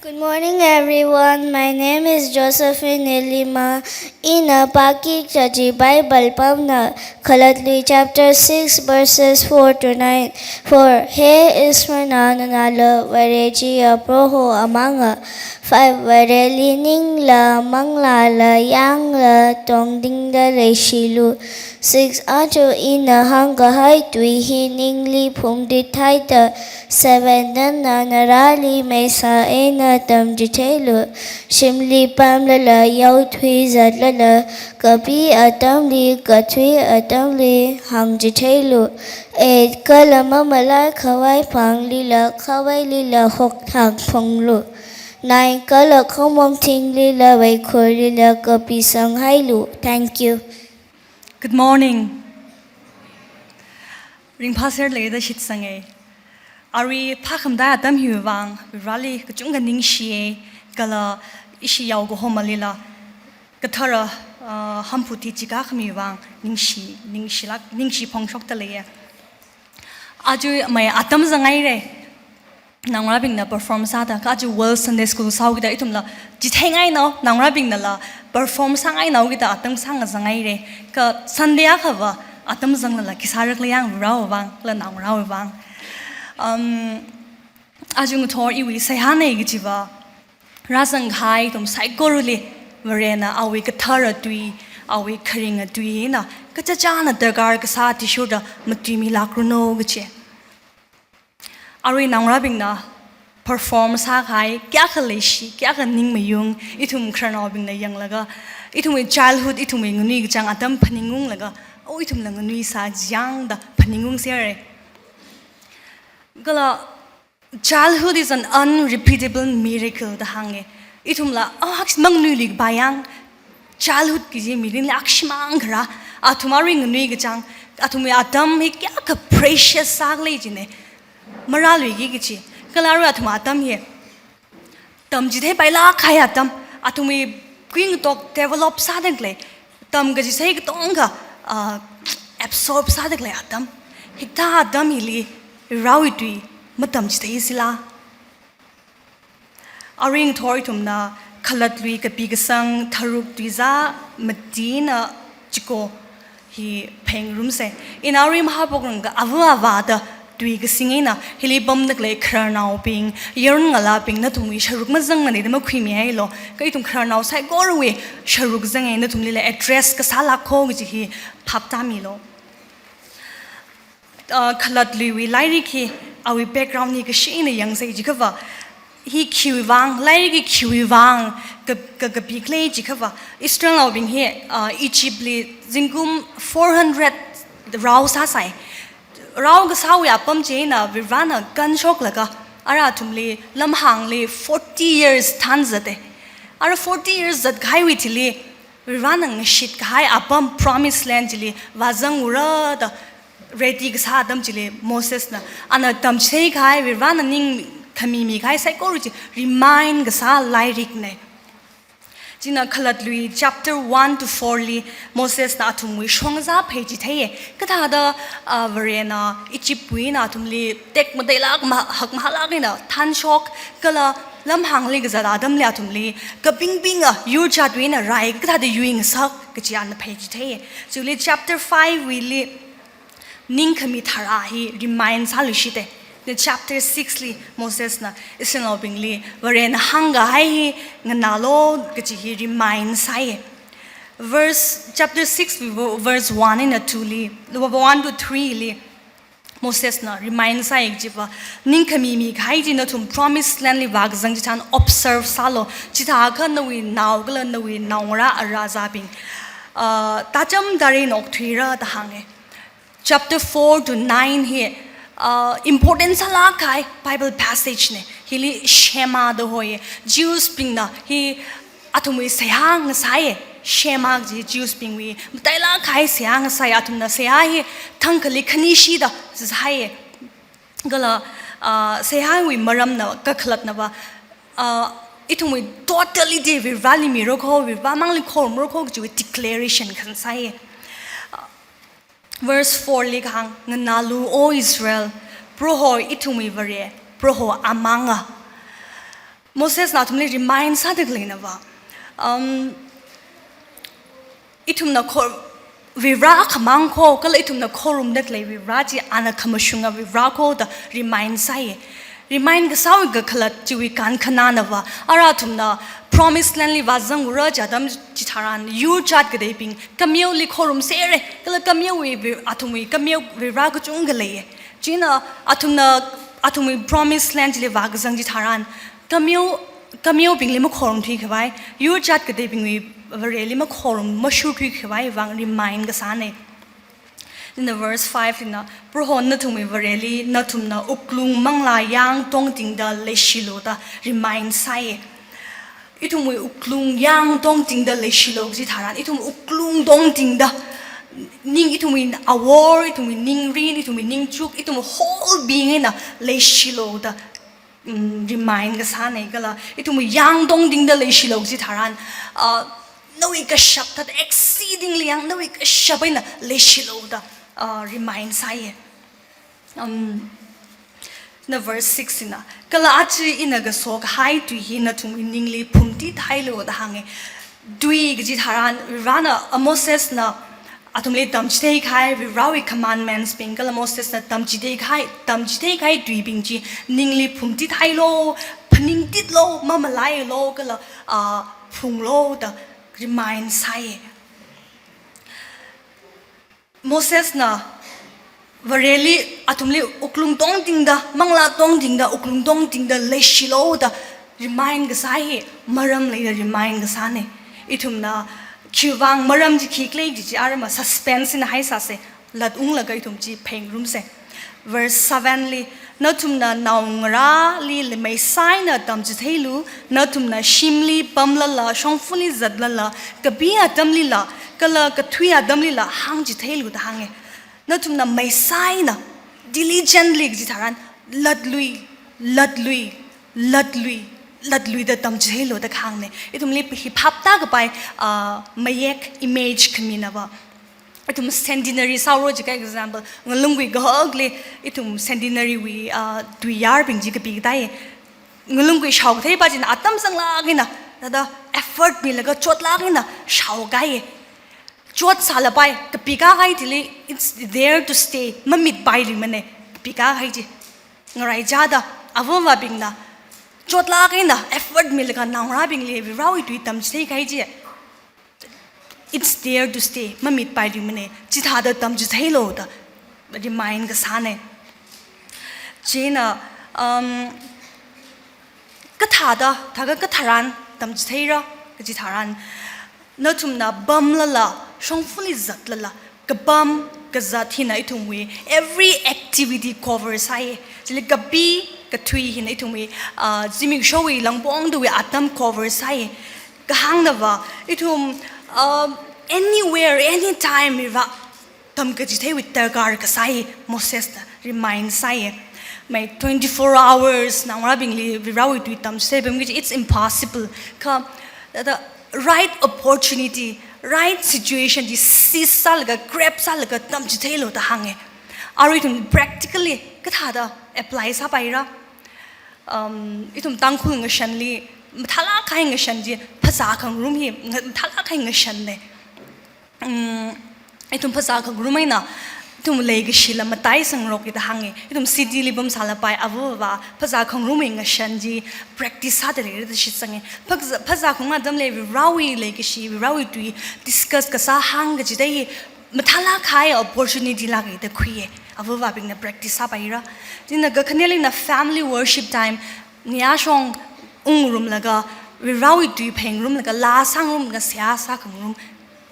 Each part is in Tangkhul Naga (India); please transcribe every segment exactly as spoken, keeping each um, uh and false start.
Good morning, everyone. My name is Josephine Elima. Ina pāki kaji Bible pamna Khalatlui chapter six, verses four to nine. For he Israel nana la Vare chiya Proho amanga. Five, Vareli ningla manglala yangla tongdingda leishilu. Six, aja ina hāngkahai tui hi ningli phungtithaida. Seven, nana narali meisā eina tamchitheilu. Shimli pamlala yaothui zatlala kapi atamli kathui atamli hāngchitheilu. Eight, kala mamalai khavai phanglila khavailila hokthang phunglu. Nine, kala khomong thinglila vaikhurlila kapi sanghailu. Thank you. Good morning. Ringphāser leida shitsanga. Arui phākhamataiya atam hiwui vang, Vareli kachungkha ningshiya, kala ishi yaokahoma lila, kathara, ah, hamphu ti chika khami vang, ningshi, ningshilak, ningshi phongshokta leiya. Aja mai atam zangaira. Naongarābingna perform sāda, kha aja World Sunday School sāhaokida ithumla, chitheingainao, naongarābingnala perform sāngainaokida atam sāngazangaira, kha Sunday akhava atam zanglala khi sārakhala yang Varewui vang, kala naongarāwui vang. Um, aja ngathor iwui seihāna kajiva, rāzangkahai ithum saikorali, Varena awui kathara tui, awui kharinga tui eina, kachichāna darkar kasā athishurda matuimilākranu kaji. Arui naongarābingna perform sākahai, kayākha leishi, kayākha ning mayung, ithum khararnaobingna yanglaga, ithumwui childhood, ithumwui nganui kachang atam phaningunglaga, oh, ithumla nganui sā jangda phaningungsera. Kala, childhood is an unrepeatable miracle da hānga. Ithumla, oh, akshi manganuiluikapā yang, childhood kaji mirinli akshimang kharā, athum arui nganui kachang, athumwui atam hi kayākha precious sākhala jina, marāluiki kaji. Kala arui athum atam hi tamchitheipailāk kahai atam, athumwui kuingatok develop sāda khalei, tamkachisei katonga, ah, absorb sāda khalei atam. Hikathā atam hili Varewui tui matamchitheisila. Arui ngathor ithumna Khalatlui kapi kasang tharuk tuizā matina chiko hi phengarumsa. Ina arui mahapokranglakha ava avāda tui kasing eina, hili pamda khalei khararnaobing, yaron ngalābing, nathumwui sharuk mazangmana da makhuimihailo. Kha ithum khararnao saikorawui sharuk zanga, nathumlila address kasālākho kaji hi phap tāmilo. Ah, Khalatluiwui lairik hi, awui background hi kashi eina yangsa jiakhava, hi khiwui vang, lairik hi khiwui vang ka, ka, kapikhala jiakhava, Israelnaobing hi, ah, Egyptli zingkum four hundred rao sāsai. Rao kasāwui apam chieina Varena kanshoklaga, ara athumli lamhāngli forty years thanzata. Ara forty years zatkahaiwui thili, Varena ngashitkahai apam promised land chili vāzangura da ready kasā atam chili Mosesna, ana tamchitheikahai, Varena ningkhami mikahai saikora chi remind kasā lairikna. Chieina Khalatlui chapter one to four li Mosesna athumwui shongzā pheichitheiya. Kathāda, ah, Varena Egyptwui eina athumli tekmateilāk ma, hakmahālāk eina thanshok, kala lamhāngli kazat atamli athumli kabingbinga yurchatwui eina rai kathāda yuingasak kaji ana pheichitheiya. Chili chapter five wuili ningkhami tharā hi remind sāluishita. Kha chapter six li Mosesna Israelnaobingli Varena hāngkahai hi nganālu kaji hi remind sāya. Verse, chapter six, verse one eina two li, one to three li, Mosesna remind sāya kajiva, ningkhami mikahai chi nathum promised land li vākazang chitharan observe sālu, chithākha nawui nao kala nawui naongarā arāzābing, ah, tacham tare eina okthuira da hānga. Chapter four to nine hi, ah, important sālāk kahai Bible passage na. Hili Shema da hoya. Jews bingna hi athumwui seihā ngasāya. Shema kaji Jews bingwui matailāk kahai seihā ngasāya. Athumna seihā hi thangkhali khani shida sāya. Kala, ah, seihāwui maramna kakhalatnava, ah, ithumwui totality Vareli mirako, Varemangli khorumrako kajiwui declaration khangasāya. Verse four li kahāng, nganālu, O Israel, Proho ithumwui Vare, Proho amanga. Mosesna athumli remind sāda khaleina va. Um, ithumna kho-, Varivarā khamang kho, kala ithumna khorumda khalei Varivarā chi ana khamashunga Varivarā kho da remind sāi. Remind kasāwui kakhalat chiwui kankhanāna va, ara athumna promised land li vāzangra kaji atam chitharan, yur jāt kateibing, kameoli khorumsera, kala kameowui vi-, athumwui kameo Varivarā kachungkha lei. China athumna, athumwui promised land chili vākazang chitharan, kameo, kameobingli makhorumthui khavai, yur jāt kateibingwui Vareli makhorum, mashurthui khavai vang remind kasāna. In the verse five lina, Prohona nathumwui Vareli, nathumna wuklung manglā yāng tongtingda leishilu da remind sāi. Ithumwui wuklung yāng tongtingda leishilu kaji tharan, ithum wuklung tongtingda, ning ithumwui awor, ithumwui ningrin, ithumwui ningchuk, ithum whole being eina leishilu da, mm, remind kasāna kala, ithumwui yāng tongtingda leishilu kaji tharan, uh, nawui kashap thāda exceedingly yāng, nawui kashap eina leishilu da, uh, remind sāi. Um, na verse six ina, kala aja ina kaso kahai tui hi nathumwui ningli phumtithailu da hānga. Tui kaji tharan, Varivarāna, uh, Mosesna athumli tamchithei kahai, Varivarāwui commandments bing kala Mosesna tamchithei kahai, tamchithei kahai tuibing chi ningli phumtithailu, phaningtitlu, mamalailu, kala, ah, phunglu da remind sāi. Mosesna Vareli athumli wuklung tongtingda, manglā tongtingda, wuklung tongtingda leishilu da remind kasā hi maram leida remind kasāna. Ithumna khiwuivang maram chi khikhala kaji chi arama suspense eina haisāsa, latunglaga ithum chi phāngarumsa. Verse seven li, nathumna naongarāli le-, meisaina tamchitheilu, nathumna shimli pamlala, shongfali zatlala, kapi atamlila, kala kathui atamlila hāngchitheilu da hānga. Nathumna meisaina, diligently kaji tharan, latlui, latlui, latlui, latluida tamchitheilu da kahāngna. Ithumli hi phaptā kapai, ah, mayek image khamina va. Ithum centenary sāhaora jiakha example, ngalunggui kahakli ithum centenary wui, ah, tuiyārbing chi kapi katai. Ngalunggui shaokathei pa china atam zanglāk eina, thāda effort milaga chotlāk eina shaokai. Chot sālapai, kapikahai chili, it's there to stay. Mamitpailuimana, kapikahai chi. Ngaraichāda, ava avābingna chotlāk eina effort milaga naongarābingli Varivarāwui tui tamchithei kahai chi, it's there to stay. Mamitpailuimana. Chithāda tamchitheilu da remind kasāna. China, um, kathāda, thākha katharan tamchitheira kaji tharan, nathumna pamlala, shongfali zatlala, kapam kazat hina ithumwui every activity cover sāi. Chili kapi kathui hina ithumwui, ah, zimikshowui langpongdawui atam cover sāi. Kahāngna va, ithum, ah, anywhere, anytime iva tamkachitheiwui darkar kasā hi Mosesna remind sāi. Mai twenty-four hours naongarābingli Varivarāwui tui tamchithei pam kaji, it's impossible. Kha, the right opportunity, right situation chi seize sālaga, grab sālaga tamchitheilu da hānga. Arui ithum practically kathāda apply sāpaira? Um, ithum Tangkhul ngashanli, mathālāk kahai ngashan chi, phazā khangarum hi, nga-, mathālāk kahai ngashanna. Mm, ithum phazā khangarum eina, ithum leikashila mataisangrok da hānga. Ithum city li pamsālapai ava avā, phazā khangarumwui ngashan chi practice sāda leira da shitsanga. Phazā, phazā khangarum atamli Varivarāwui leikashi, Varivarāwui tui discuss kasā hāngkachithei hi, mathālāk kahai opportunity lāka da khuiya. Ava avābingna practice sāpaira. China kakhaneli na family worship time, nayāshong ungrumlaga, Varivarāwui tui phāngarumlaga, laa sāngarumlaga, seihā sākhangarum.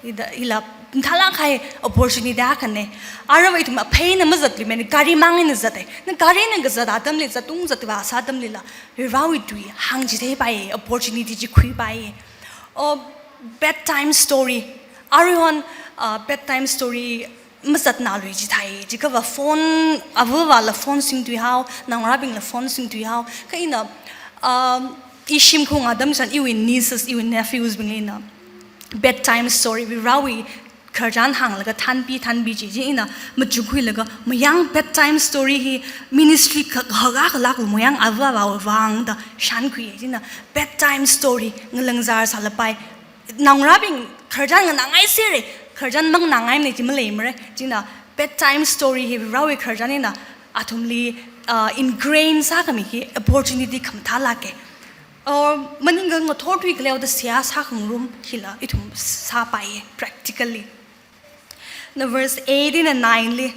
Ida, ila, mathālāk kahai opportunity akhana. Arui ithum aphei eina mazatluimana, gari mang eina zata. Na gari eina kazat atamli, zatung zatvā sā atamlila, Varivarāwui tui hāngchitheipai, opportunity chi khuipai. Oh, bedtime story. Aruihon, ah, bedtime story mazatnalui chithai. Jiakha va phone, ava avāla phone singthuihao, naongarābingla phone singthuihao. Kha ina, um, ishimkhong atam san iwui nieces, iwui nephews bingli ina bedtime story, Varivarāwui khararchan hānglaga thanpi, thanpi chi, chi ina machukkhuilaga mayang bedtime story hi ministry ka, kahaka kalak mayang ava avāwui vang da shānkhui, chi ina bedtime story ngalangzar sālapai. Naongarābing khararchan nganāngai sere, khararchan manganāngaimane chi maleimare, chi ina bedtime story hi Varewui khararchan ina athumli, uh, ingrain sākhami hi opportunity khamathā lāke. Uh, maningakha ngathor tui khaleoda seihā sākhangarum hila ithum sāpaiye practically. Na verse eight eina nine li,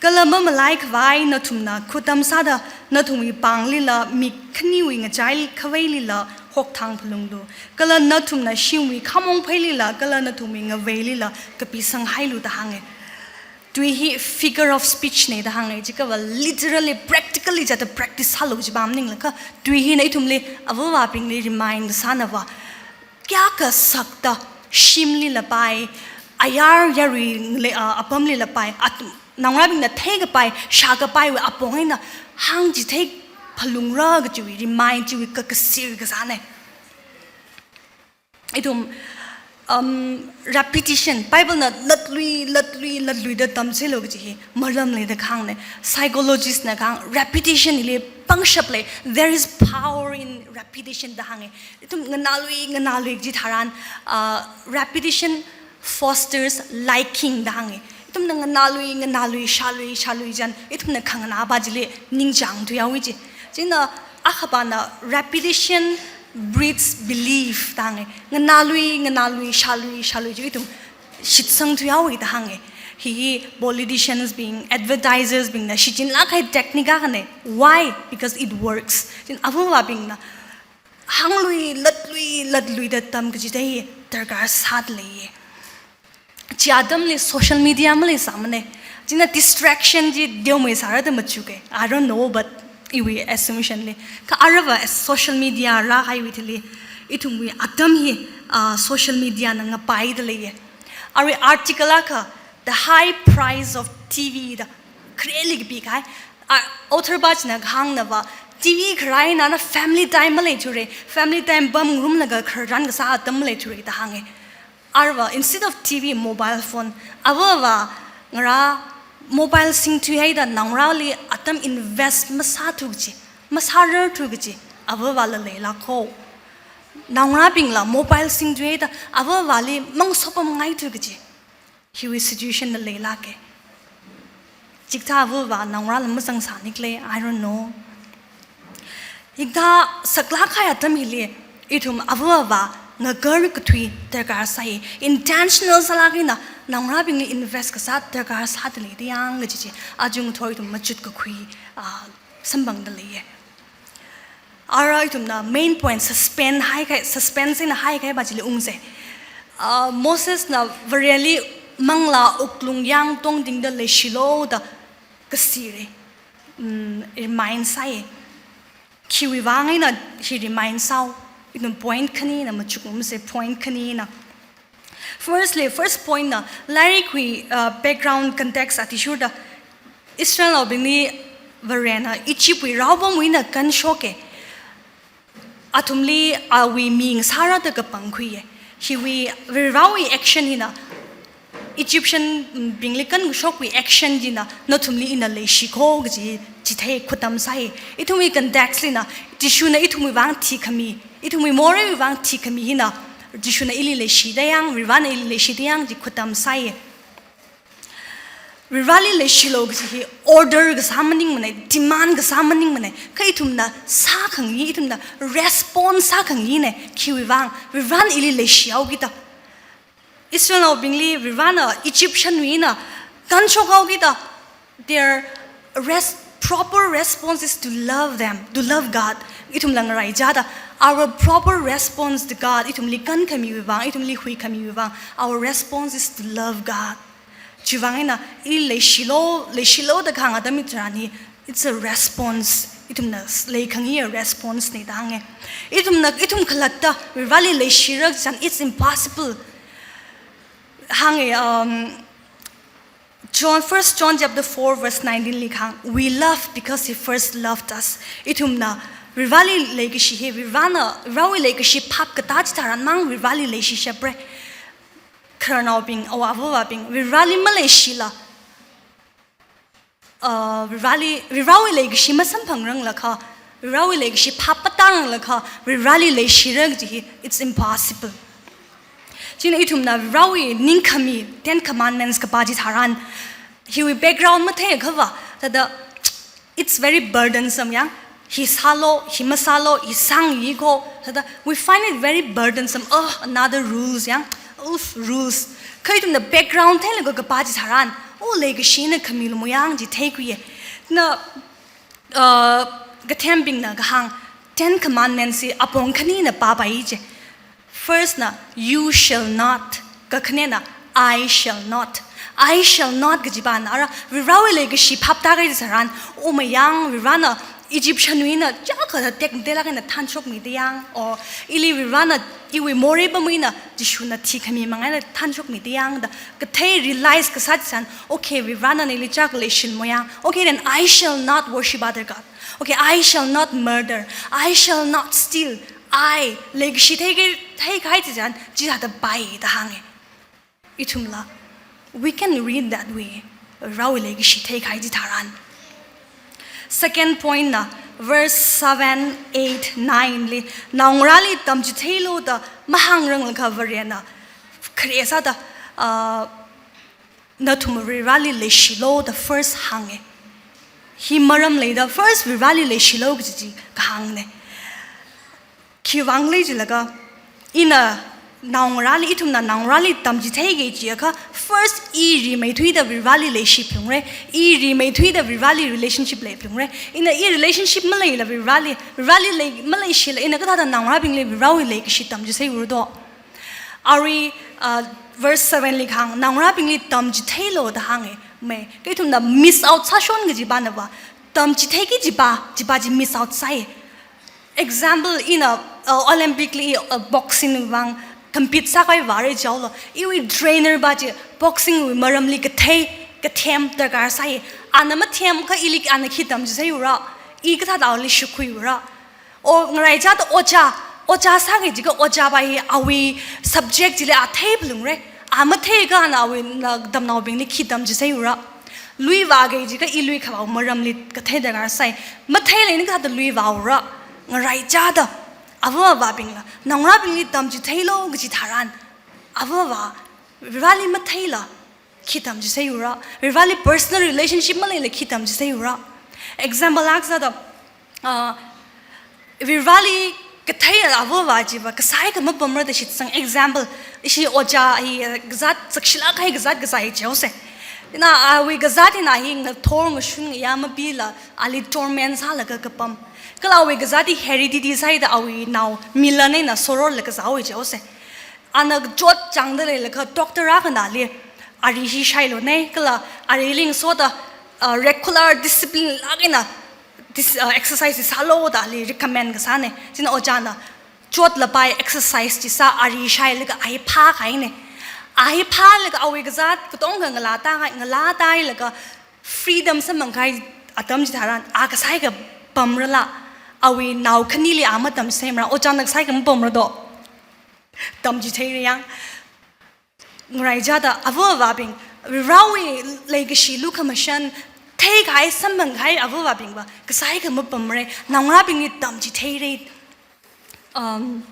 kala mamalaikhavai nathumna khutam sāda nathumwui pānglila mik khaniwui ngachai khaveilila hokthang phalunglu, kala nathumna shimwui khamong pheilila kala nathumwui ngaveilila kapisang hailu da hānge. Tui hi figure of speech ne da hānge, chiakha va literally, practically chithāda practice sālu kajipa maningla kha, tui hina ithumli, ava avābingli remind sāna va, kayākha sakta, shimli lapai, ayar yarui le, ah, apamli lapai, at-, naongarābingna theikapai, shākapaiwui apong eina hāngchithei phalungra kajiwui remind chiwui ka, kasir kasāne. Ithum, um, repetition, Bible na latlui, latlui, latluida tamchilu kaji hi maram leida kahāngne. Psychologist na kahāng, repetition hili pangshap lei, there is power in repetition da hānge. Ithum nganālui, nganālui kaji tharan, uh, repetition fosters liking da hānge. Ithumna nganālui, nganālui, shālui, shālui chān, ithumna khanganāpa chili ningchāng thuihaowe chi. Chi ina akhapana repetition breeds belief da hānge. Nganālui, nganālui, shālui, shālui chi ithum shitsang thuihaowe da hānge. Hi politicians bing, advertisers bingna shichinlāk kahai technique akhane. Why? Because it works. Chi ina ava avābingna hānglui, latlui, latluida tam kachithei darkar sāda leiye. Chi atamli social media maleisāmane. Chi ina distraction chi teomeisāra da machuke. I don't know, but iwui assumption li. Kha aruiva social media rāhaiwui thili, ithumwui atam hi, ah, social media na ngapaida leiye. Arui article akha, The High Price of T V da, khareli kapikahai. Ah, author pa china kahāngna va, T V kharā eina na family time maleithura, family time pamngarumlaga khararchan kasā atam maleithura da hānge. Aruiva, instead of T V, mobile phone, ava avā ngarā mobile singthuihaida naongarāli atam invest masāthu kaji, masārarthu kaji, ava avāla leilāko. Naongarābingla mobile singthuihaida ava avāli mangasopamngaithu kaji. Hiwui situation na leilāke. Chikathā ava avā naongarāla mazangsānikle, I don't know. Hikathā saklāk kahai atam hili, ithum ava avā ngakarkathui darkar sāi. Intentional sālāk eina naongarābingli invest kasā darkar sāda leida yang kaji chi, aja ngathor ithum machutkakhui, ah, samphangda leiye. Ara ithumna main point suspend haikahai, suspense eina haikahaipa chili ungse. Ah, Mosesna Vareli manglā wuklung yāng tongtingda leishilu da kasire. Mm, remind sāi. Khiwui vang eina hi remind sāo. Ithum point khanina machukngarumse, point khanina. Firstly, first point na, lairikwui, uh, background context athishurda, Israelnaobingli Varena Egyptwui raopamwui eina kanshoke. Athumli awui ming sāra da kapangkhuiye. Hiwui Varewui action hina, Egyptian, mm, bingli kanshokwui action china, nathumli ina leishiko kaji chithei khutam sāi. Ithumwui context lina, Jishuna ithumwui vang thikhami, ithumwui moreiwui vang thikhami hina, Jishuna ili leishida yang, Varena ili leishida yang chi khutam sāi. Vareli leishilu kaji hi order kasā maningmane, demand kasā maningmane, kha ithumna sākhangai, ithumna response sākhangaine, khiwui vang, Varena ili leishihaokida. Israelnaobingli Varena Egyptianwui eina kanshokhaokida, their res-, proper response is to love them, to love God. Ithumla ngaraichada, our proper response to God, ithumli kankhamiwui vang, ithumli huikhamiwui vang, our response is to love God. Chiwui vang eina, ili leishilu, leishilu da kahāng atam hitharan hi, it's a response. Ithumna s-, leikhangai response ne da hānge. Ithumna, ithum khalatta Vareli leishira chān, it's impossible. Hānge, um, John, First John chapter four verse nineteen li kahāng, "We love because he first loved us." Ithumna Vareli leikashi hi, Varena, Varewui leikashi phap katā chitharan mang Vareli leishishapre. khararnaobing, avā avābing, Varivarāli maleishila, uh, Varivarāli, Varivarāwui leikashi masamphangranglakha, Varivarāwui leikashi phap matāranglakha, Varivarāli leishira kaji hi, it's impossible. Chieina ithumna Varivarāwui ningkhami, Ten Commandments kapā chitharan, hiwui background matheikhavā, thāda, it's very burdensome, yang. Hi sālu, hi masālu, hi sāngayiko, thāda, we find it very burdensome. Oh, another rules, yang. Oof, rules. Kha ithumna background theilaga kapā chitharan, oh, leikashi eina khamilumo yang chi theikhuiya. Na, uh, kathembingna kahāng, Ten Commandments hi apong khanina pāpai je. First na, "You shall not." Kakhanena, "I shall not." "I shall not" kaji pāna ara, Varivarāwui leikashi phap tākahai chitharan, oh mayang, Varivarāna Egyptian wui eina chiyākha tekmateilāk eina thanshokmida yang, or ili Varivarāna iwui morei pamwui eina Jishuna thikhami mang eina thanshokmida yang da kathei realize kasā chitharan, okay, Varivarāna ili chiyākha leishilamo yang. Okay, then I shall not worship other god. Okay, I shall not murder. I shall not steal. I, leikashi theikahai, theikahai chitharan, chithāda pai da hānga. Ithumla, we can read that way. Varivarāwui leikashi theikahai chitharan. Second point na, verse seven, eight, nine li, naongarāli tamchitheilu da mahāngranglakha Varena, khare sāda, uh, nathum Varivarāli leishilu da first hānga. Hi maram leida first Varivarāli leishilu kaji chi kahāngna. Khiwuivang khala jilaga, ina naongarāli, ithumna naongarāli tamchitheiki jiakha, first i rimeithuida Varivarāli leishiphalungra, i rimeithuida Varivarāli relationship leiphalungra, ina i relationship maleila Varivarāli, Varivarāli lei, maleishila ina kathāda naongarābingli Varivarāwui leikashi tamchiseiura do. Arui, uh, verse seven li kahāng, naongarābingli tamchitheilu da hānga, mai, kha ithumna miss out sāshon kaji pāna va, tamchitheiki kaji pā, kaji pā chi miss out sāi. Example, ina, uh, Olympic li, uh, boxing vang compete sākahai vāra jihaolu, iwui trainer pā chi boxing wui maramli kathei, kathem darkar sāi. Ana mathem kha ili ana khi tamchiseiura, i kathāda ali shukhuiura. O ngaraichāda ojā, ojā sāki jiakha ojā pā hi awui subject chili a theiphalungra. A matheikha ana awui na tamnaobingli khi tamchiseiura. Lui vāki jiakha i lui khavā maramli kathei darkar sāi. Matheila ina kathāda lui vāura. Ngaraichāda, avā avābingla, naongarābingli tamchitheilu kaji tharan, avā avā, Varivarāli matheila khi tamchiseiura, Varivarāli personal relationship maleila khi tamchiseiura. Example akha sāda, ah, Varivarāli kathei avā avā chiva kasākha mapamra da shitsang. Example, ishi ojā hi, eh, kazāt, sakshilāk kahai kazāt kasā hi jihaosa. Ina awui kazāt hina hi ngathor ngashun ngayā mapila ali torment sālaga kapam. Kala awui kazāt hi heredity sāhaida awui nao milan eina sororlaga kazāhaowa jihaosa. Ana chot chāngda leilakha doctor akhana ali ari hi shailona, kala arili ngasoda, uh, regular discipline lāk eina this, uh, exercise hi sālu da ali recommend kasāna. Chieina ojāna chotlapai exercise chi sā, ari shailaga a hi phākahaina. A hi phālaga awui kazāt katonga ngalātāhai, ngalātāhailaga freedom samphangkahai atam chitharan, a kasākha pamrala, awui nao khanili a matamchiseimara, ojāna kasākha mapamra do. Tamchitheira yang. Ngaraichāda avā avābing, Varivarāwui leikashi lukhamashan theikahai samphangkahai avā avābingva kasākha mapamra, naongarābingli tamchitheira. Um,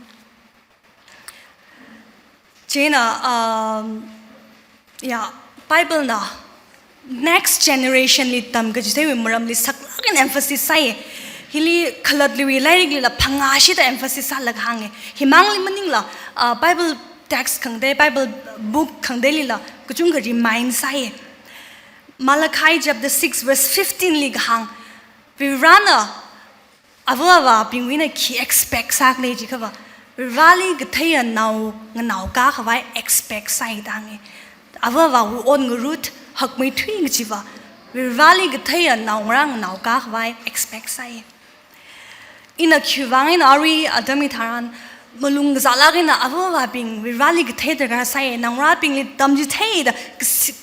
chieina, um, ya, Bible na next generation li tamkachitheiwui maramli saklāk eina emphasis sāi. Hili khalatluiwui lairiklila phangāshida emphasis sālaga hānga. Himangli maningla, ah, Bible text khangatei, Bible book khangateilila kachungkha remind sāi. Malachi chapter six verse fifteen li kahāng, Varivarāna avā avābingwui eina khi expect sākhala jiakhava, Varivarāli katheiya nao nganaoka khavai expect sāi da hānga. Avā avāwui ot ngarut hakmeithui kajiva, Varivarāli katheiya naongarā nganaoka khavai expect sāi. Ina khiwuivang eina arui atam hitharan malung kazālāk eina avā avābing Varivarāli kathei darkar sāi, naongarābingli tamchitheida kasi,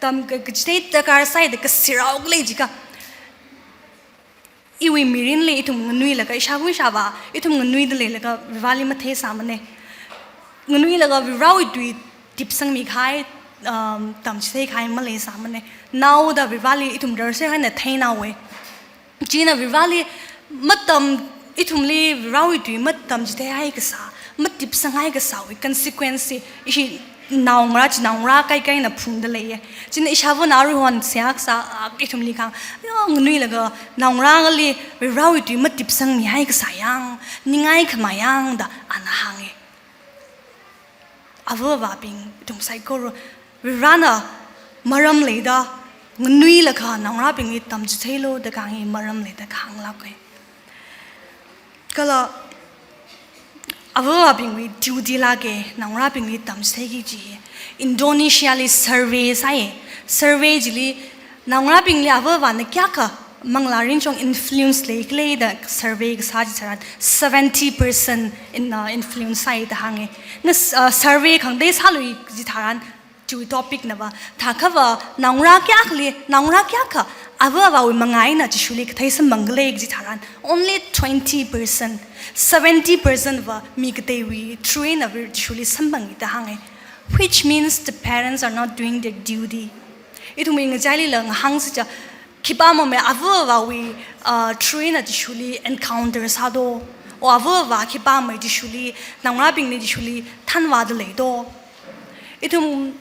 tamka, kachithei darkar sāida kasirao khala jiakha, iwui mirinli ithum nganuilaga, ishāva ishāvā ithum nganuida leilaga Varivarāli matheisāmana. Nganuilaga Varivarāwui tui tipsangmi kahai, um, tamchithei kahai maleisāmane. Naoda Varivarāli ithum rarsai haina theinaowe. China Varivarāli matam, ithumli Varivarāwui tui matamchithei haikasā, matipsang haikasāwui consequence hi ishi naongarā chi naongarā kaikaina phungda leiye. China ishāvāna aruihon seihā kasā, ah, ithumli kahāng, yo, nganuilaga naongarāli Varivarāwui tui matipsangmi haikasā yang, ningai khamā yang da ana hānge. Ava avābing ithum saikora Varivarāna maram leida nganuilakha naongarābingli tamchitheilu da kahāng hi maram leida kahāng lāke. Kala ava avābingwui duty lāke naongarābingli tamchitheiki kaji hi. Indonesiali survey sāye. Survey chili naongarābingli ava avāna kayākha manglā ringchong influence leikhala da survey kasā chitharan seventy percent in, uh, influence sāi da hānge. Na, uh, survey khangatei sālui chitharan, chiwui topic nava, thākhava naongarā kayākhali, naongarā kayākha ava avāwui mangā eina Jishuli kathei samphangkhala chitharan, only twenty percent, seventy percent va mi kateiwui through eina Jishuli samphangi da hānge. Which means the parents are not doing their duty. Ithumwui ngachailila ngahānsi cha, khipāmamei ava avāwui, uh, through eina Jishuli encounter sādo. O ava avā khipāmei Jishuli, naongarābingli Jishuli thanvāda leido. Ithum,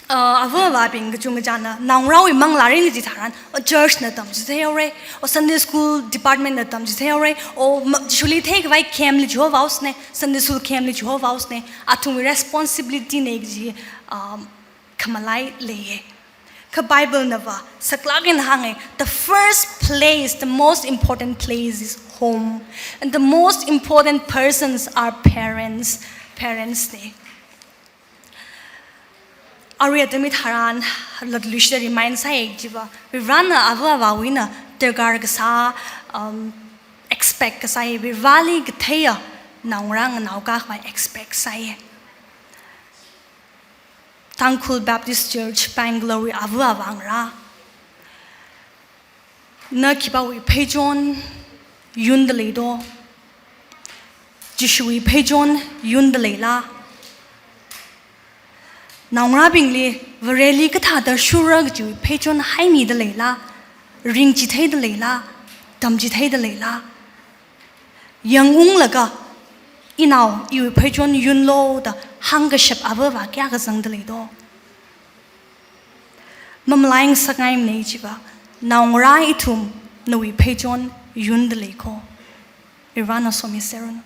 uh, ava avābing kachungkachāna naongarāwui manglā ring chitharan, o church na tamchitheihaore, o Sunday school department na tamchitheihaore, o ma-, Jishuli theikhavai camp li chihovāhaosne, Sunday school camp li chihovāhaosne, athumwui responsibility ne kaji, um, khamalai leiye. Kha Bible nava saklāk eina hānge, the first place, the most important place is home. And the most important persons are parents. Parents ne. Arui atam hitharan latluishida remind sāi chiva, Varivarāna ava avāwui eina darkar kasā, um, expect kasā hi, Varivarāli katheiya naongarā nganaokakhavai expect sāi. Tangkhul Baptist Church, Bangalore wui ava avāngarā, na khipāwui pheichon yunda leido? Jishuwui pheichon yunda leila? Naongarābingli Vareli kathāda shurra kajiwui pheichon haimida leila? Ringchitheida leila? Tamchitheida leila? Yangunglaga, inao, iwui pheichon yunlo da hāngkashap ava avā kayākha zangda leido? Mamalai ngasakngaimane chiva, naongarā ithum nawui pheichon yunda lei ko. Varivarāna somiserranu.